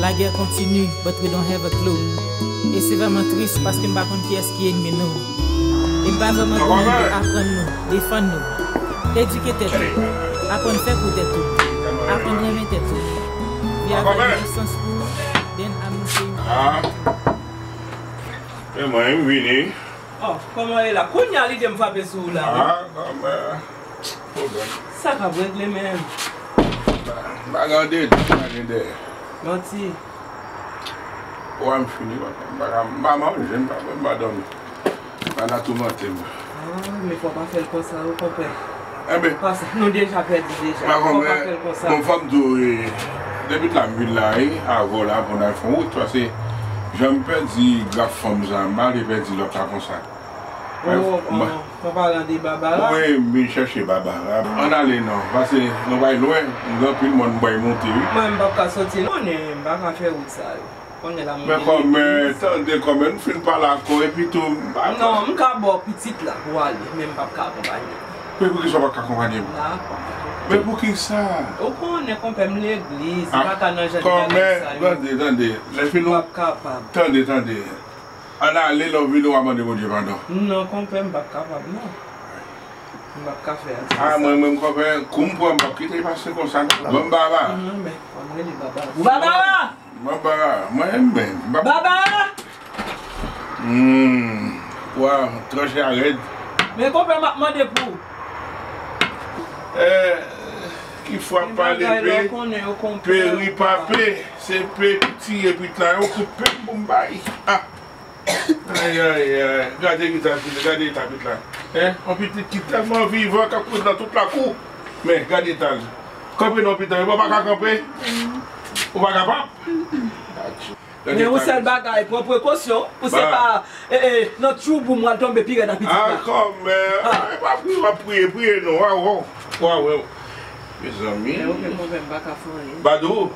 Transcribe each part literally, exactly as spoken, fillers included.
La guerre continue, but we don't have a clue. E se vrèman tris paske n pa konn kiyès ki ènmi nou. E m pa vrèman konnen pou aprann nou, defann nou, edike tèt ou, aprann fè pou tèt ou, aprann renmen tèt ou. Vi avèk yon sans pou ou, then I'm with you. Ah. E mwen, m vini. Oh, kòman w ye la? Kounye a lide m frape sou ou la, wi. Ah, kòman? Pwoblèm. Sa k ap regle menm? M pa gen de, m pa gen de. Manti. Wè m fini, m pa, m pa ka, m pa manje, m pa, m pa dòmi. Bana toumante m. Ah, men fò w pa fè l konsa, wi, konpè. Enben, pase, nou deja pèdi deja. Fò w pa fè l konsa. Bon, fò m di w, e, depi t la m vin la, e, avè w la, pou n al fè yon wout, paske jan m pèdi graf fanm sa, m pa vle pèdi lòt la konsa. Oh, oh, oh, paran de Babara? Wi, m vin chèche Babara. Ann ale non, paske nou bay lwen, m gen anpil mòn m bay monte, wi. Mwen, m p ap ka soti, non, m pa ka fè wout sa yo. Konnen la, men kòmè, tande kòmè, nou fin pale akò, epi tou, m pa... Non, m ka ba w pitit la pou w ale, men m p ap ka akonpanye w. Men poukisa w pa ka akonpanye m? Men poukisa? Ou konnen, konpè, m legliz, m pa ka nan jan de bagay sa yo. Tande, tande, lè fin nou... M p ap kapab. Tande, tande. Ann ale, lè w vini, w a mande Bondye padon. Non, konpè, m p ap kapab, non. M p ap ka fè atis sa. Ah, mwen menm, konpè, kou m pran, m p ap kite l pase konsa, non. Ban m Baba. Non, men, fò m rele Baba. Baba! Baba! Mwen menm, Baba! Baba! Hmm. Waw, tranche a rèd. Men konpè, m ap mande pou ou. Eh, ki fwa pale pe, peri pa pe, se pe ki tiye pit la, yon kout pe pou m bay. Ah. Ay, ay, ay. Gade eta pit la, gade eta pit la. Hein? Yon pitit ki tèlman vivan k ap kouri nan tout lakou. Men, gade eta l. Kanpe non, pitit, ou pa ka kanpe? Ou pa kapab? Men yon sèl bagay, pran prekosyon pou se pa, eh, eh, nan tchoubou m al tonbe pi rèd a pitit la. Ah, kòmè, eh, pa priye, w ap priye, priye non, waw, waw, waw, waw. Mezanmi. Men ok, konpè, m pa ka fè anyen. Badou,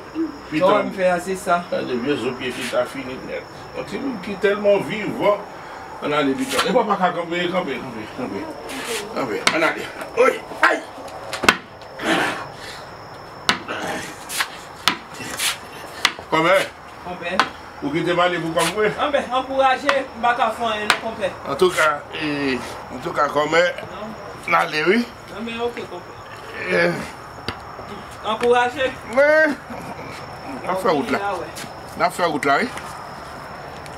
pitit. Sa w ap fè a, se sa. Gade vye zo pye pita fini nèt. Yon timoun ki tèlman vivan. Ann ale, pitit. E papa ka kanpe, kanpe, kanpe, kanpe. Kanpe, ann ale. Oy, ay! Kòmè. Konpè. Ou kite m ale pou kò m vre? Anben, ankouraje, m pa ka fè anyen non, konpè. Antouka, e, antouka, kòmè, n ale, wi. Anben, ok, konpè. E. Ankouraje. Wi. N ap fè wout la. N ap fè wout la, wi.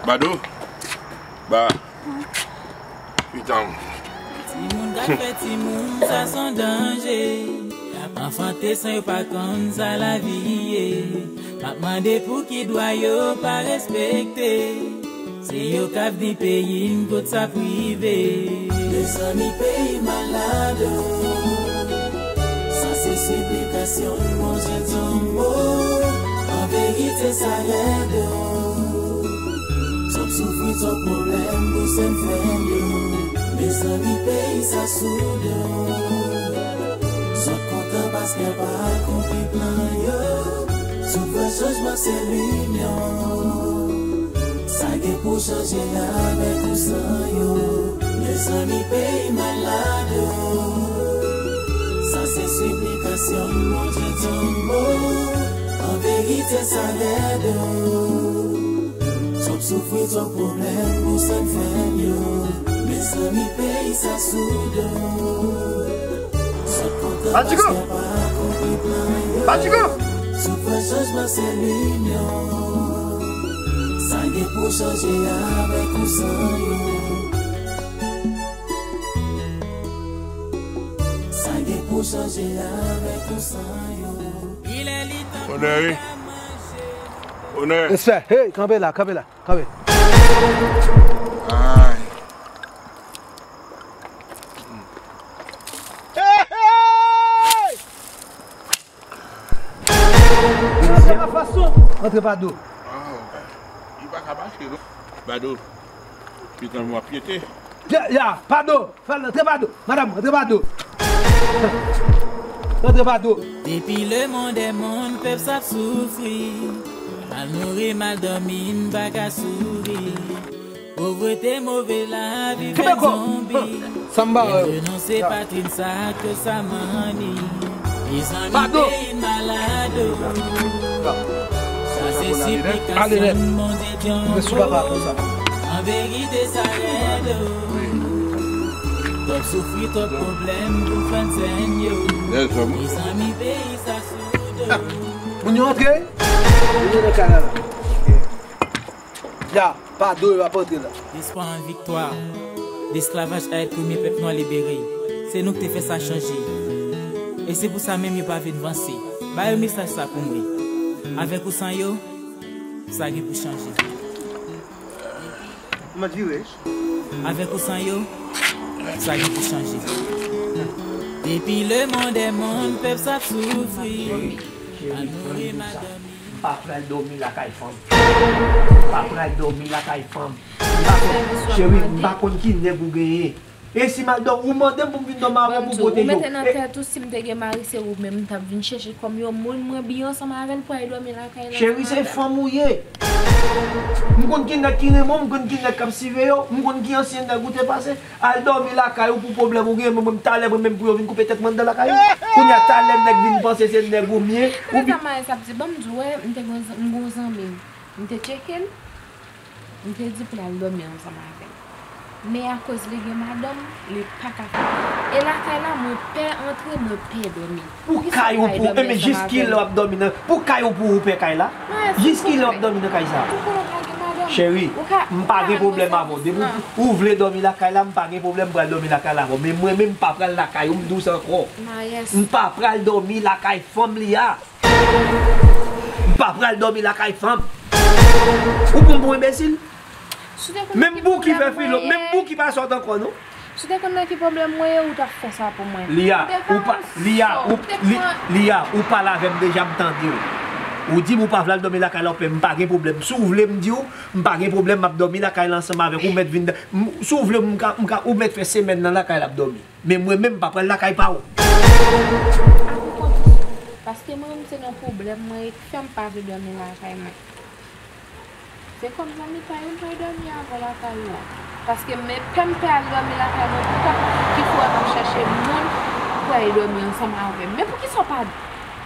Badou. Ba. Pitan. Timoun k ap fè timoun, sa s on danje. Y ap anfante san yo pa konn sa lavi ye. M ap mande pou ki dwa yo pa respekte. Se yo k avni peyi n, kot sa p rive. Mezanmi, peyi malad, o. Sa se siplikasyon m, Bondye, tann mwen. An verite, sa rèd, o. Twòp soufri, twòp pwoblèm pou sè m, frè m yo. Mezanmi, peyi sa sou do. Zòt kontan paske pa akonpli plan yo. Zòt vle chanjman, se linyon. Sa gen pou chanje avèk ou san yo. Mezanmi, peyi malad, o. Sa se siplikasyon m, Bondye, tann mwen. An verite, sa rèd, o. Twòp soufri, twòp pwoblèm pou sè m, frè m yo. Mezanmi, peyi sa sou do. Zòt kontan paske pa akonpli plan yo. Zòt vle chanjman, se linyon. Sa gen pou chanje avèk ou san yo. Sa gen pou chanje avèk ou san yo. Onè, wi. Onè. Respè. Hey, kanpe la, kanpe la, kanpe. Ay. Hey, hey! Antre pa do. Antre pa do. Ah, ok. Li pa ka mache, non. Bado. Pitan mwen ap pyete. Ya, ya, pa do. Fè l antre pa do. Madanm, antre pa do. Antre pa do. Depi lemonn dè monn, pèp sa ap soufri. Mal nouri, mal dòmi, n pa ka souri. Povrete, move lavi, fè zonbi. Samba, euh, denonse patri n sa ke sa mani. Mezanmi, peyi n malad, o. Sa Ale nèt. Mwen sou papa konsa. An verite, sa rèd, oh. Twòp soufri, twòp pwoblèm pou fè n sèn yo. Mezanmi, peyi sa sou do. Moun yo antre? Moun yo nan kay la. Ya, pa do yo ap antre la. Lespwa an viktwa. Lesklavaj a èt premye pèp nwa libere. Se nou ki te fè sa chanje. E se pou sa menm yo pa vin vanse. Ba yo mesaj sa pou mwen. Avèk ou san yo, sa gen pou chanje. Mwen vire. Avèk ou san yo, sa gen pou chanje. Depi lemonn dè monn, pèp sa ap soufri. Cheri, pa di m sa. M pa pral dòmi lakay fanm. M pa pral dòmi lakay fanm. M pa konn, cheri, m pa konn ki nèg ou genyen. E si m al dòmi, ou mande m pou m vin dòmi avè w pou pote yo. Ou mete nan tèt ou, si m te gen mari, se ou menm m t ap vin chèche kòm yon moun mwen byen ansanm avè l pou al dòmi lakay la. Cheri, se fanm ou ye. M konn ki nèg ki renmen w, m konn ki nèg k ap siveye w, m konn ki ansyen nèg ou te pase. Al dòmi lakay ou pou pwoblèm ou genyen, mwen menm talè mwen menm pou yo vin koupe tèt mwen anndan lakay ou. Kounye a talè nèg vin panse se nèg ou m ye. Ou bi- Tèt sa Maes ap di, ban m di w, wè, m te gen yon zan- m gen yon zanmi m. M te tcheke l. M te di pou l al dòmi ansanm avè m. Men akoz li gen madanm, li pa ka fè. E lakay la, mwen pè antre, mwen pè dòmi. Pou kay ou pou, e men jis kilè w ap dòmi nan, pou kay ou pou ou pè kay la? Jis kilè w ap dòmi nan kay sa? Cheri, m pa gen pwoblèm avè w. Depi ou vle dòmi lakay la, m pa gen pwoblèm pou al dòmi lakay la avè w. Men mwen menm, m pa pral lakay ou, m di w sa ankò. M pa pral dòmi lakay fanm li a. M pa pral dòmi lakay fanm. Ou pran m pou enbesil? Menm Bouki fè filo, menm Bouki pa sòt ankò non. Si w te konn nan ki pwoblèm mwen ye, ou t ap fè sa pou mwen. Lia, ou pa, Lia, ou, Li- Lia, ou pale avè m deja, m tande w. Ou di m ou pa vle al dòmi lakay la, ou pè, m pa gen pwoblèm. Si w vle m di w, m pa gen pwoblèm, m ap dòmi lakay la ansanm avèk ou, ou mèt vin, m- si w vle m ka, m ka, ou mèt fè semèn nan lakay la ap dòmi. Men mwen menm m pa pral lakay pa w. Paske mwen menm se nan pwoblèm mwen ye k fè m pa vle dòmi lakay mwen. Se kòm zanmitay ou m pral dòmi avè w lakay ou an. Paske men pè m pè al dòmi lakay mwen pou kòb ki fè w ap chèche moun pou al dòmi ansanm avè m. Men poukisa w pa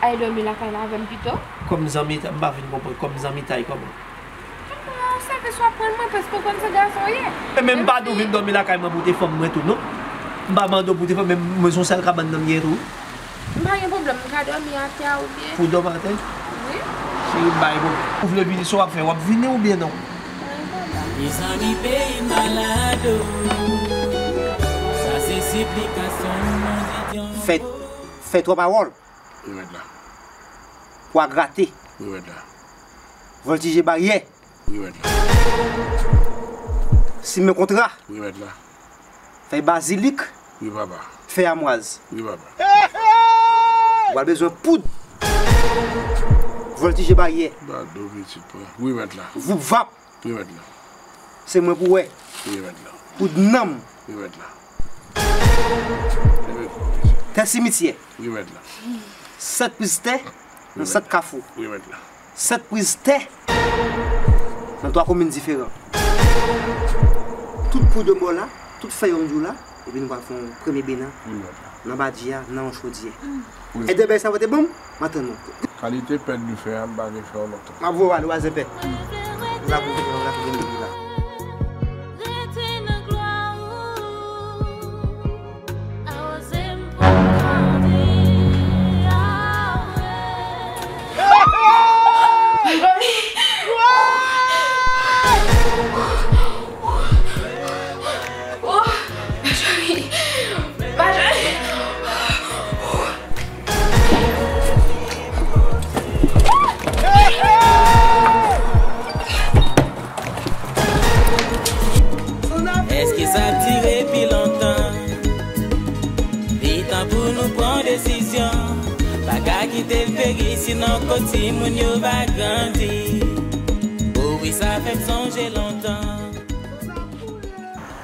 al dòmi lakay la avè m pito? Kòm zanmitay, m pa fin konprann. Kòm zanmitay kòman? Kòman sèvis w ap rann mwen paske w konn se gason w ye? E men m pa di w vin dòmi lakay mwen pou w te fanm mwen tou non. M pa mande w pou w te fanm, men mwen se yon sèl kabann nan m gen tou wi. M pa gen pwoblèm, m ka dòmi atè a oubyen. Pou w dòmi atè? Wi. Cheri, m pa gen pwoblèm. Ou vle vini, sa w ap fè, w ap vini oubyen non? Pa gen pwoblèm. Mezanmi, peyi malad, oh. Sa se siplikasyon nou di Dyango. Fè, fè twa pawòl. Wi, mèt la. Pwa grate. Wi, mèt la. Vòltije baryè. Wi, mèt la. Simen kontra. Wi, mèt la. Fèy bazilik. Wi, papa. Fèy amwaz. Wi, papa. W al bezwen poud. Vòltije baryè. Bado pitit mwen. Wi, mèt la. Voup vap. Wi, mèt la. Se mwen pou wè. Wi, mèt la. Poud nanm. Wi, mèt la. Tè simityè. Wi, mèt la. Sèt priz tè nan sèt kafou. Wi, mèt la. Sèt priz tè nan twa komin diferan. Tout poud yo bò la, tout fèy yo m di w la, epi nou pral fè yon premye bena nan badji a, nan yon chodyè. Wi. Èdè bèy sa w te ban m, m ap tann ou. Kalite pèd li fè a, m pa gen fè w lontan. M ap voye w ale, w a zèpè. Ou la pou vini, ou la pou vini, ou la. Èske sa ap dire pi lontan? Li tan pou nou pran desizyon. Pa ka kite l peri, sinon kot timoun yo va grandi. O wi, sa fè m sonje lontan.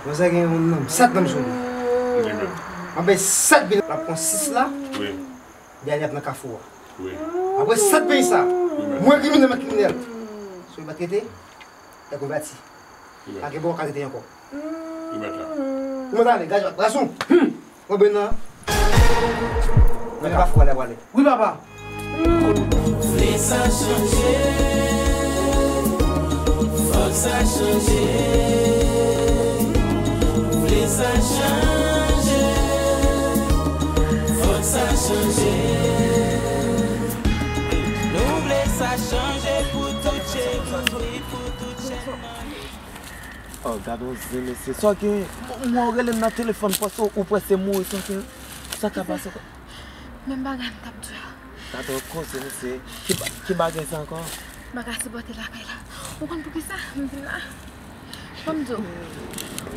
Wè sa gen yon nonm, sèt nonm sou li. M ap bay sèt bil, l ap pran sis la. Wi. Dènye ap nan kafou a. Wi. Apre sèt peyi sa, wi, mèt, mwen kriminèl, mwen kriminèl. Si w pa trete, e konvèti. Wi, mèt. Pa gen bò w ka trete ankò. Wi, mèt la. Ou mèt ale, gason. Hmm. Mwen ben nan. Mwen pa fou ale, ale. Wi, papa. Vle sa chanje. Sa chanje, vle sa chanje, fòk sa chanje. Nou vle sa chanje pou tout cheri, pou tout chèn manmi. Oh, gad yon zen, mesye. Sa w gen? M, m wè w rele m nan telefòn, panse w, ou prèske mouri, sa w gen? Sa ka pase? Menm bagay m t ap di w. Gade yon koze, mesye. Ki ba-, ki bagay sa ankò? M pa ka sipòte lakay la. Ou konn poukisa m vin la? Ban m di w.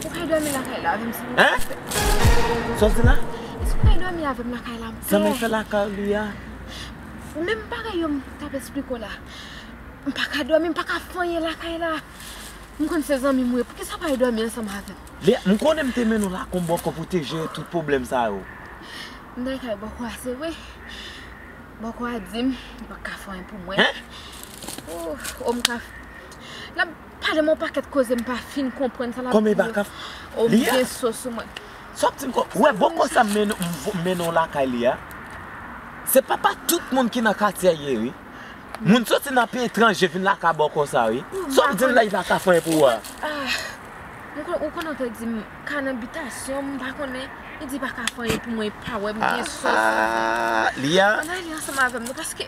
Ou kay dòmi lakay la avè m, silvouplè. Hein? Sa w di la? Èske ou kay dòmi avè m lakay la? M pè. Sa m fè lakay li a? Menm bagay yo m t ap esplike w la. M pa ka dòmi, m pa ka fè anyen lakay la. M konn se zanmi m ou ye. Poukisa w pa dòmi ansanm avè m? Li, m konnen m te mennen w lakay yon bòkò pou te jere tout pwoblèm sa yo. M te kay bòkò a, se vre. Bòkò a di m, li pa ka fè anyen pou mwen. Hein? Oh, oh, m ka f-, l ap pale m yon pakèt koze m pa fin konprann sa l ap di yo. Kòman li pa ka f-, oh, m gen so sou mwen. Sa w ap di m ko-, ou wè bòkò sa m mennen, m vo-, m mennen w lakay li a? Se pa, pa tout moun ki nan katye a ye, wi. Moun soti nan peyi etranje vin lakay bòkò sa, wi. Sa w ap di m la, li pa ka fè anyen pou ou a? Ah, m konn, ou konnen w te di m ka nan bitasyon, m pa konnen. Li di pa ka fè anyen pou mwen, pa wè m gen sòs. Ah, Lia. Ann ale ansanm avè m non, paske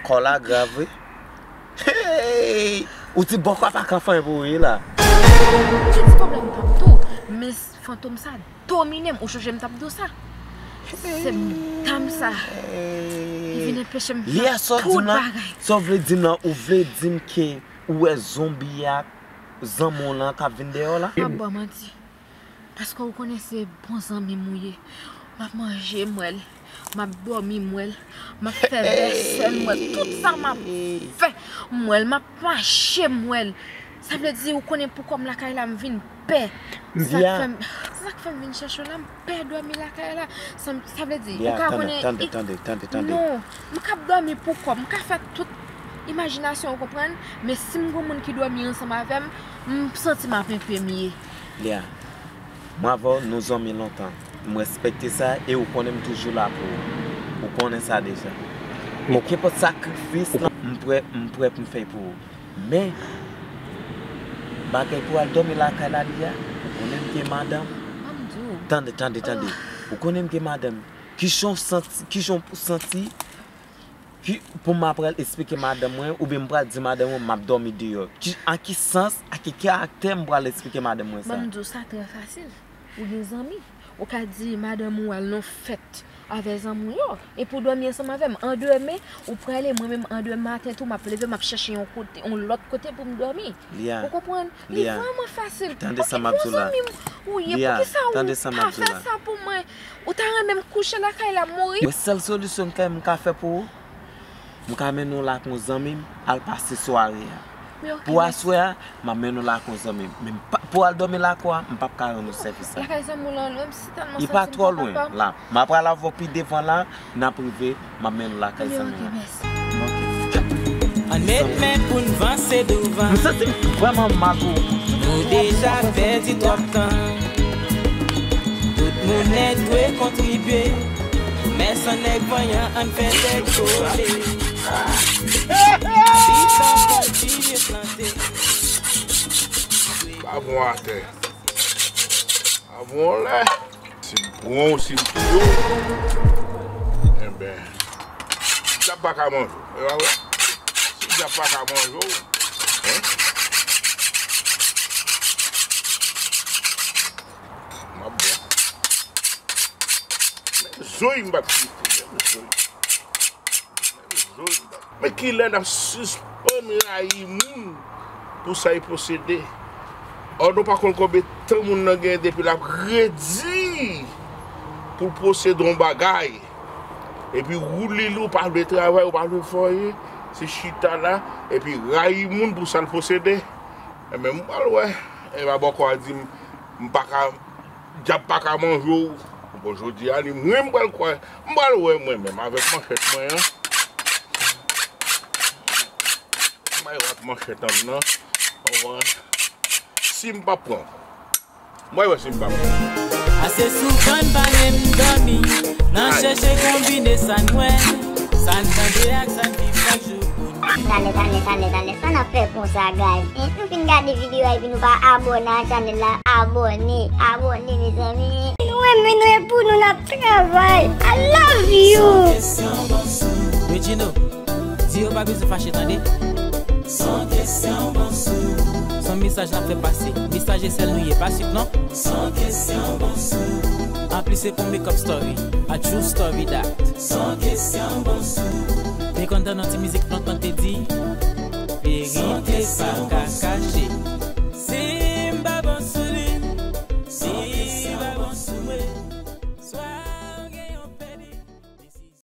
kò la grav, wi. Hey! Ou di bòkò a pa ka fè anyen pou ou, wi la. Ki ti pwoblèm pa m tou, men fantom sa domine m, ou sonje m t ap di w sa? Se dam sa. Li vin anpeche m fè tout bagay. Lia, sa w di m la, sa w vle di m la, ou vle di m ke ou wè zonbi a, zanmi w lan k ap vin dèyè w la? M ap ba w manti. Paske ou konnen se bon zanmi m ou ye. M ap manje, m wè l. M ap dòmi, m wè l. M ap fè vèsèl, m wè l. Tout sa m ap fè, m wè l. M ap mache, m wè l. Sa vle di, ou konnen pou kò m lakay la, m vin pè. Se sa k fè m, se sa k fè m vin chèche w la, m pè dòmi lakay la. Sa, sa vle di, ou ka konnen. Tande, tande, tande, tande. Non, m ka ap dòmi pou kò m, m ka fè tout imajinasyon, ou konprann? Men si m gon moun ki dòmi ansanm avè m, m santi m ap enpe m ye. Lia, mwen avè w, nou zanmi lontan. M respekte sa e ou konnen m toujou la pou ou. Ou konnen sa deja. E kenpòt sakrifis lan, m prè, m prè pou m fè pou ou. Men, bagay pou al dòmi lakay la, Lia, ou konnen m gen madanm. Ban m di w. Tande, tande, tande. Ou konnen m gen madanm. Kijan w santi, kijan w santi? Ki, pou m ap pral esplike madanm mwen, oubyen m pral di madanm mwen m ap dòmi deyò? Ki, an ki sans, ak ki karaktè m pral esplike madanm mwen sa? Ban m di w sa trè fasil. Ou gen zanmi. Ou ka di madanm ou al nan fèt avè zanmi w yo. Epi w dòmi ansanm avè m. An demen, ou prale, mwen menm an demen maten tou, m ap leve, m ap chèche yon kote, yon lòt kote pou m dòmi. Ou konprann? Li vrèman fasil. Tande sa m ap di w la. Ou gen zanmi m ou ye, poukisa ou pa fè sa pou mwen? Ou ta renmen m kouche lakay la mouri? Sèl solisyon m ka, m ka fè pou ou, m ka mennen w lakay yon zanmi m, al pase sware a. Pou aswè a, m ap mennen w lakay yon zanmi m. Men m pa, pou al dòmi lakay a, m p ap ka rann ou sèvis la. Lakay zanmi w lan lwen, m sitèlman santi m pa kapab. Li pa twò lwen la. M ap pral avè w pi devan la, n ap rive, m ap mennen w lakay zanmi w lan. Ok. Ann met men pou n vanse douvan. M santi m vrèman mal pou ou. Nou deja pèdi twòp tan. Tout moun nèt dwe kontribye. Mès an nèg vanyan, ann fè tèt kole. Abitan kontinye plante. Ba bon atè. Ba bon lè. Si m pran w, si m touye w, enben, dyab pa ka manje w. E pa vre? Si dyab pa ka manje w, hein? M ap bon. Menm zoy m p ap kite, menm zoy. Men kilè n ap sispann rayi moun pou sa y posede? Ò, nou pa konn konbyen tan moun nan gen depi l ap redi pou l posede yon bagay. Epi ou li li, ou pa vle travay, ou pa vle fè anyen, se chita la, epi rayi moun pou sa l posede. Enben, m pral wè. Epa bòkò a di m, m pa ka Dyab pa ka manje w. Bon, jodi a, ni mwen m pral kwè. M pral wè mwen menm avèk manchèt mwen an. M pral wè ak manchèt an nan. Ou konprann? Si m pa pran. M pral wè si m pa pran. Ase souvan n pa menm dòmi. Nan chèche konbine sa n wè, sa n tande ak sa n viv chak jou pou n Talè, talè, talè, talè, sa n ap fè konsa, guys? Hein? Nou fin gade videyo a epi nou pa abòne a chanèl la. Abòne, abòne, mezanmi. Nou renmen nou e pou nou n ap travay. I love you. Regino, di yo pa bezwen fache, tande. Son mesaj n ap fè pase. Mesaj e sèl nou ye, pa sik non. Anplis se pou makeup story. A true story that. Te kontan nan ti mizik Flontan te di. Verite pa ka kache.